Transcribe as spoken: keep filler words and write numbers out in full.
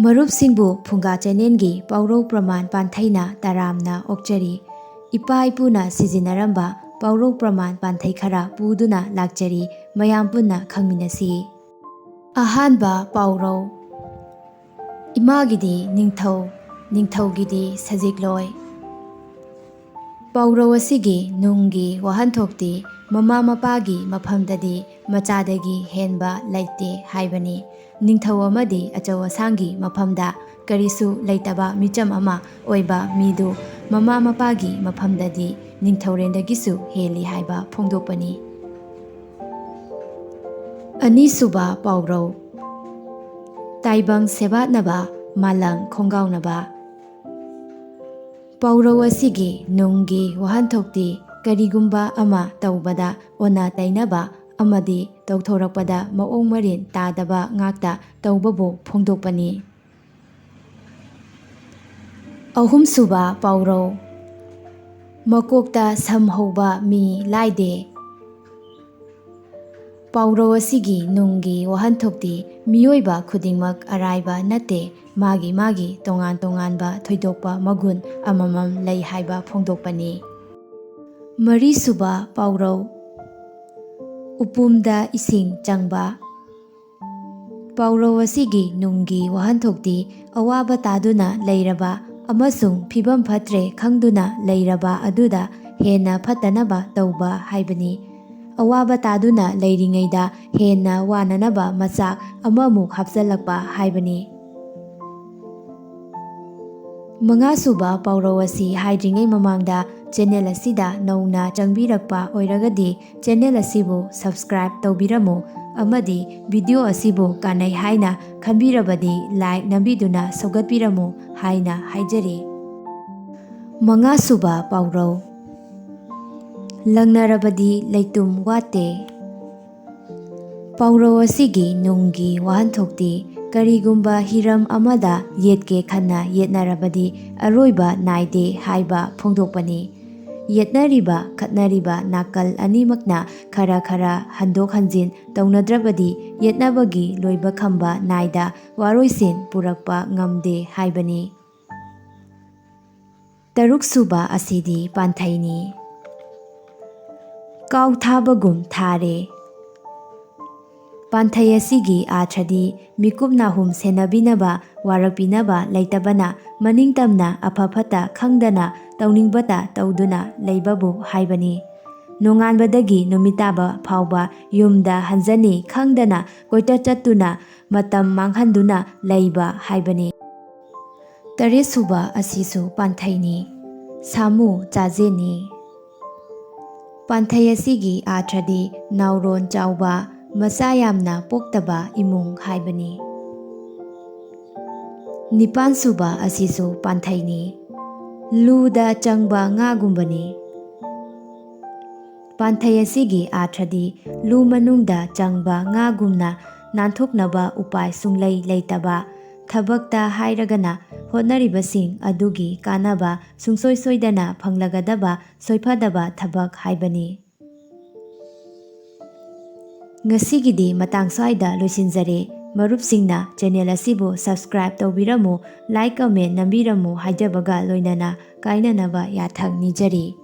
ꯃꯔꯨꯞꯁꯤꯡꯕꯨ ꯐꯨꯡꯒꯥ ꯆꯦꯅꯦꯜꯒꯤ ꯄꯥꯎꯔꯧ ꯄ꯭ꯔꯃꯥꯟ ꯄꯥꯟꯊꯩꯅ ꯇꯔꯥꯝꯅ ꯑꯣꯛꯆꯔꯤ꯫ ꯏꯄꯥ ꯏꯄꯨꯅ ꯁꯤꯖꯤꯟꯅꯔꯝꯕ ꯄꯥꯎꯔꯧ ꯄ꯭ꯔꯃꯥꯟ ꯄꯥꯟꯊꯩ ꯈꯔ ꯄꯨꯗꯨꯅ ꯂꯥꯛꯆꯔꯤ, ꯃꯌꯥꯝ ꯄꯨꯟꯅ ꯈꯪꯃꯤꯟꯅꯁꯤ꯫ ꯑꯍꯥꯟꯕ ꯄꯥꯎꯔꯧ, ꯏꯃꯥꯒꯤꯗꯤ ꯅꯤꯡꯊꯧ, ꯅꯤꯡꯊꯧꯒꯤꯗꯤ ꯁꯖꯤꯛꯂꯣꯏ꯫ ꯄꯥꯎꯔꯧ ꯑꯁꯤꯒꯤ ꯅꯨꯡꯒꯤ ꯋꯥꯍꯟꯊꯣꯛꯇꯤ ꯃꯃꯥ ꯃꯄꯥꯒꯤ ꯃꯐꯝꯗꯗꯤ ꯃꯆꯥꯗꯒꯤ ꯍꯦꯟꯕ ꯂꯩꯇꯦ ꯍꯥꯏꯕꯅꯤ꯫ ꯅꯤꯡꯊꯧ ꯑꯃꯗꯤ ꯑꯆꯧ ꯑꯁꯥꯡꯒꯤ ꯃꯐꯝꯗ ꯀꯔꯤꯁꯨ ꯂꯩꯇꯕ ꯃꯤꯆꯝ ꯑꯃ ꯑꯣꯏꯕ ꯃꯤꯗꯨ ꯃꯃꯥ ꯃꯄꯥꯒꯤ ꯃꯐꯝꯗꯗꯤ ꯅꯤꯡꯊꯧꯔꯦꯟꯗꯒꯤꯁꯨ ꯍꯦꯜꯂꯤ ꯍꯥꯏꯕ ꯐꯣꯡꯗꯣꯛꯄꯅꯤ꯫ ꯑꯅꯤꯁꯨꯕ ꯄꯥꯎꯔꯧ, ꯇꯥꯏꯕꯪ ꯁꯦꯕꯥꯠꯅꯕ ꯃꯥꯂꯪ ꯈꯣꯡꯒꯥꯎꯅꯕ꯫ ꯄꯥꯎꯔꯧ ꯑꯁꯤꯒꯤ ꯅꯨꯡꯒꯤ ꯋꯥꯍꯟꯊꯣꯛꯇꯤ ꯀꯔꯤꯒꯨꯝꯕ ꯑꯃ ꯇꯧꯕꯗ ꯑꯣꯟꯅ ꯇꯩꯅꯕ ꯑꯃꯗꯤ ꯇꯧꯊꯣꯔꯛꯄꯗ ꯃꯑꯣꯡ ꯃꯔꯤꯟ ꯇꯥꯗꯕ ꯉꯥꯛꯇ ꯇꯧꯕꯕꯨ ꯐꯣꯡꯗꯣꯛꯄꯅꯤ꯫ ꯑꯍꯨꯝꯁꯨꯕ ꯄꯥꯎꯔꯧ, ꯃꯀꯣꯛꯇ ꯁꯝ ꯍꯧꯕ ꯃꯤ ꯂꯥꯏꯗꯦ꯫ ꯄꯥꯎꯔꯧ ꯑꯁꯤꯒꯤ ꯅꯨꯡꯒꯤ ꯋꯥꯍꯟꯊꯣꯛꯇꯤ ꯃꯤꯑꯣꯏꯕ ꯈꯨꯗꯤꯡꯃꯛ ꯑꯔꯥꯏꯕ ꯅꯠꯇꯦ, ꯃꯥꯒꯤ ꯃꯥꯒꯤ ꯇꯣꯉꯥꯟ ꯇꯣꯉꯥꯟꯕ ꯊꯣꯏꯗꯣꯛꯄ ꯃꯒꯨꯟ ꯑꯃꯃꯝ ꯂꯩ ꯍꯥꯏꯕ ꯐꯣꯡꯗꯣꯛꯄꯅꯤ꯫ ꯃꯔꯤꯁꯨꯕ ꯄꯥꯎꯔꯧ, ꯎꯄꯨꯝꯗ ꯏꯁꯤꯡ ꯆꯪꯕ꯫ ꯄꯥꯎꯔꯧ ꯑꯁꯤꯒꯤ ꯅꯨꯡꯒꯤ ꯋꯥꯍꯟꯊꯣꯛꯇꯤ ꯑꯋꯥꯕ ꯇꯥꯗꯨꯅ ꯂꯩꯔꯕ ꯑꯃꯁꯨꯡ ꯐꯤꯕꯝ ꯐꯠꯇ꯭ꯔꯦ ꯈꯪꯗꯨꯅ ꯂꯩꯔꯕ ꯑꯗꯨꯗ ꯍꯦꯟꯅ ꯐꯠꯇꯅꯕ ꯇꯧꯕ ꯍꯥꯏꯕꯅꯤ꯫ ꯑꯋꯥꯕ ꯇꯥꯗꯨꯅ ꯂꯩꯔꯤꯉꯩꯗ ꯍꯦꯟꯅ ꯋꯥꯅꯅꯕ ꯃꯆꯥꯛ ꯑꯃꯃꯨꯛ ꯍꯥꯞꯆꯜꯂꯛꯄ ꯍꯥꯏꯕꯅꯤ꯫ ꯃꯉꯥꯁꯨꯕ ꯄꯥꯎꯔꯧ ꯑꯁꯤ ꯍꯥꯏꯗ꯭ꯔꯤꯉꯩ ꯃꯃꯥꯡꯗ ꯆꯦꯅꯦꯜ ꯑꯁꯤꯗ ꯅꯧꯅ ꯆꯪꯕꯤꯔꯛꯄ ꯑꯣꯏꯔꯒꯗꯤ ꯆꯦꯅꯦꯜ ꯑꯁꯤꯕꯨ subscribe ꯇꯧꯕꯤꯔꯝꯃꯨ ꯑꯃꯗꯤ video ꯑꯁꯤꯕꯨ ꯀꯥꯟꯅꯩ ꯍꯥꯏꯅ ꯈꯟꯕꯤꯔꯕꯗꯤ like ꯅꯝꯕꯤꯗꯨꯅ ꯁꯧꯒꯠꯄꯤꯔꯝꯃꯨ ꯍꯥꯏꯅ ꯍꯥꯏꯖꯔꯤ꯫ ꯃꯉꯥꯁꯨꯕ ꯄꯥꯎꯔꯧ, ꯂꯪꯅꯔꯕꯗꯤ ꯂꯩꯇꯨꯝ ꯋꯥꯠꯇꯦ꯫ ꯄꯥꯎꯔꯧ ꯑꯁꯤꯒꯤ ꯅꯨꯡꯒꯤ ꯋꯥꯍꯟꯊꯣꯛꯇꯤ ꯀꯔꯤꯒꯨꯝꯕ ꯍꯤꯔꯝ ꯑꯃꯗ ꯌꯦꯠꯀꯦ ꯈꯟꯅ ꯌꯦꯠꯅꯔꯕꯗꯤ ꯑꯔꯣꯏꯕ ꯅꯥꯏꯗꯦ ꯍꯥꯏꯕ ꯐꯣꯡꯗꯣꯛꯄꯅꯤ꯫ ꯌꯦꯠꯅꯔꯤꯕ ꯈꯠꯅꯔꯤꯕ ꯅꯥꯀꯜ ꯑꯅꯤꯃꯛꯅ ꯈꯔ ꯈꯔ ꯍꯟꯗꯣꯛ ꯍꯟꯖꯤꯟ ꯇꯧꯅꯗ꯭ꯔꯕꯗꯤ ꯌꯦꯠꯅꯕꯒꯤ ꯂꯣꯏꯕ ꯈꯝꯕ ꯅꯥꯏꯗ ꯋꯥꯔꯣꯏꯁꯤꯟ ꯄꯨꯔꯛꯄ ꯉꯝꯗꯦ ꯍꯥꯏꯕꯅꯤ꯫ ꯇꯔꯨꯛꯁꯨꯕ ꯑꯁꯤꯗꯤ ꯄꯥꯟꯊꯩꯅꯤ꯫ ꯀꯥꯎ ꯊꯥꯕꯒꯨꯝ ꯊꯥꯔꯦ꯫ ꯄꯥꯟꯊꯩ ꯑꯁꯤꯒꯤ ꯑꯥꯔꯊꯗꯤ ꯃꯤꯀꯨꯞ ꯅꯥꯍꯨꯝ ꯁꯦꯟꯅꯕꯤꯅꯕ ꯋꯥꯔꯛꯄꯤꯅꯕ ꯂꯩꯇꯕꯅ ꯃꯅꯤꯡꯇꯝꯅ ꯑꯐ ꯐꯠꯇ ꯈꯪꯗꯅ ꯇꯧꯅꯤꯡꯕꯇ ꯇꯧꯗꯨꯅ ꯂꯩꯕꯕꯨ ꯍꯥꯏꯕꯅꯤ꯫ ꯅꯣꯡꯉꯥꯟꯕꯗꯒꯤ ꯅꯨꯃꯤꯠ ꯇꯥꯕ ꯐꯥꯎꯕ ꯌꯨꯝꯗ ꯍꯟꯖꯅꯤ ꯈꯪꯗꯅ ꯀꯣꯏꯆꯠ ꯆꯠꯇꯨꯅ ꯃꯇꯝ ꯃꯥꯡꯍꯟꯗꯨꯅ ꯂꯩꯕ ꯍꯥꯏꯕꯅꯤ꯫ ꯇꯔꯦꯠꯁꯨꯕ ꯑꯁꯤꯁꯨ ꯄꯥꯟꯊꯩꯅꯤ꯫ ꯁꯥꯃꯨ ꯆꯥꯖꯦꯅꯤ꯫ ꯄꯥꯟꯊꯩ ꯑꯁꯤꯒꯤ ꯑꯥꯔꯊꯗꯤ ꯅꯥꯎꯔꯣꯟ ꯆꯥꯎꯕ, ꯃꯆꯥ ꯌꯥꯝꯅ ꯄꯣꯛꯇꯕ ꯏꯃꯨꯡ ꯍꯥꯏꯕꯅꯤ꯫ ꯅꯤꯄꯥꯟꯁꯨꯕ ꯑꯁꯤꯁꯨ ꯄꯥꯟꯊꯩꯅꯤ꯫ ꯂꯨꯗ ꯆꯪꯕ ꯉꯥꯒꯨꯝꯕꯅꯤ꯫ ꯄꯥꯟꯊꯩ ꯑꯁꯤꯒꯤ ꯑꯥꯔꯊꯗꯤ ꯂꯨ ꯃꯅꯨꯡꯗ ꯆꯪꯕ ꯉꯥꯒꯨꯝꯅ ꯅꯥꯟꯊꯣꯛꯅꯕ ꯎꯄꯥꯏ ꯁꯨꯡꯂꯩ ꯂꯩꯇꯕ, ꯊꯕꯛꯇ ꯍꯥꯏꯔꯒꯅ ꯍꯣꯠꯅꯔꯤꯕꯁꯤꯡ ꯑꯗꯨꯒꯤ ꯀꯥꯟꯅꯕ ꯁꯨꯡꯁꯣꯏ ꯁꯣꯏꯗꯅ ꯐꯪꯂꯒꯗꯕ ꯁꯣꯏꯐꯗꯕ ꯊꯕꯛ ꯍꯥꯏꯕꯅꯤ꯫ ꯉꯁꯤꯒꯤꯗꯤ ꯃꯇꯥꯡ ꯁ꯭ꯋꯥꯏꯗ ꯂꯣꯏꯁꯤꯟꯖꯔꯦ꯫ ꯃꯔꯨꯞꯁꯤꯡꯅ ꯆꯦꯅꯦꯜ ꯑꯁꯤꯕꯨ subscribe ꯇꯧꯕꯤꯔꯝꯃꯨ, like, comment ꯅꯝꯕꯤꯔꯝꯃꯨ ꯍꯥꯏꯖꯕꯒ ꯂꯣꯏꯅꯅ ꯀꯥꯏꯅꯅꯕ ꯌꯥꯊꯪ ꯅꯤꯖꯔꯤ꯫